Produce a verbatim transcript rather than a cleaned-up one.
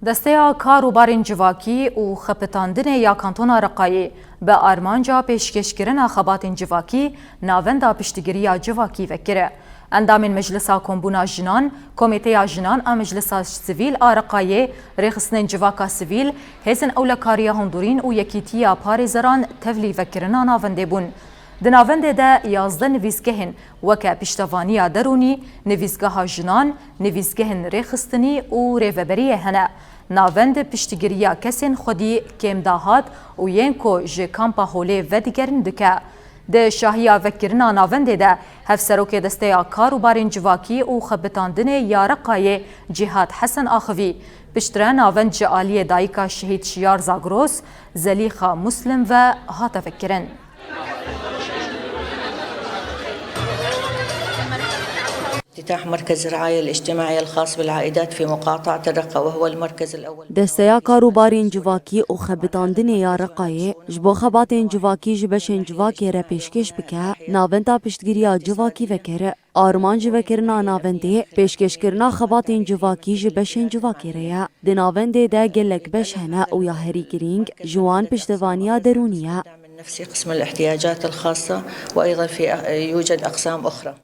Desteya Kar û Barên Civakî û Xebitandinê ya Kantona Reqayê bi armanca pêşkêşkirina xebatên civakî navenda piştgiriya civakî vekir. Endamên Meclisa Kombûna Jinan, Komîteya Jinan a Meclisa Sivîl a Reqayê, Rêxistinên Civaka Sivîl, Hêzên Ewlekariya Hundirîn û Yekîtiya Parêzeran tevlî vekirina navendê bûn. Di navendê de yazdeh nivîsgehên weke Piştevaniya Derûnî, Nivîsgeha Jinan, nivîsgehên rêxistinî û rêveberiyê hene. Navend piştgiriya kesên xwedî kêmdahat û yên ku ji Kampa Holê vedigerin dike. Di şahiya vekirina navendê de Hevserokê Desteya Kar û Barên Civakî û Xebitandinê ya Reqayê Cîhad Hesen axivî. Piştre navend ji aliyê dayika Şehîd Şiyar Zagros, Zelîxa Muslim ve hate vekirin. افتتاح مركز الرعاية الاجتماعية الخاص بالعائدات في مقاطعة الرقة، وهو المركز الأول. Desteya Kar û Barên Civakî û Xebitandinê ya Reqayê ji bo xebatên civakî ji beşên civakê re pêşkêş bike, navenda piştgiriya civakî vekir. Armanc ji vekirina navendê, pêşkêşkirina xebatên civakî ji beşên civakê re ye. Di navendê de gelek beş hene û ya herî girîng ji wan piştevaniya derûnî ye. الدعم النفسي، قسم الاحتياجات الخاصة، وأيضًا في، يوجد أقسام أخرى.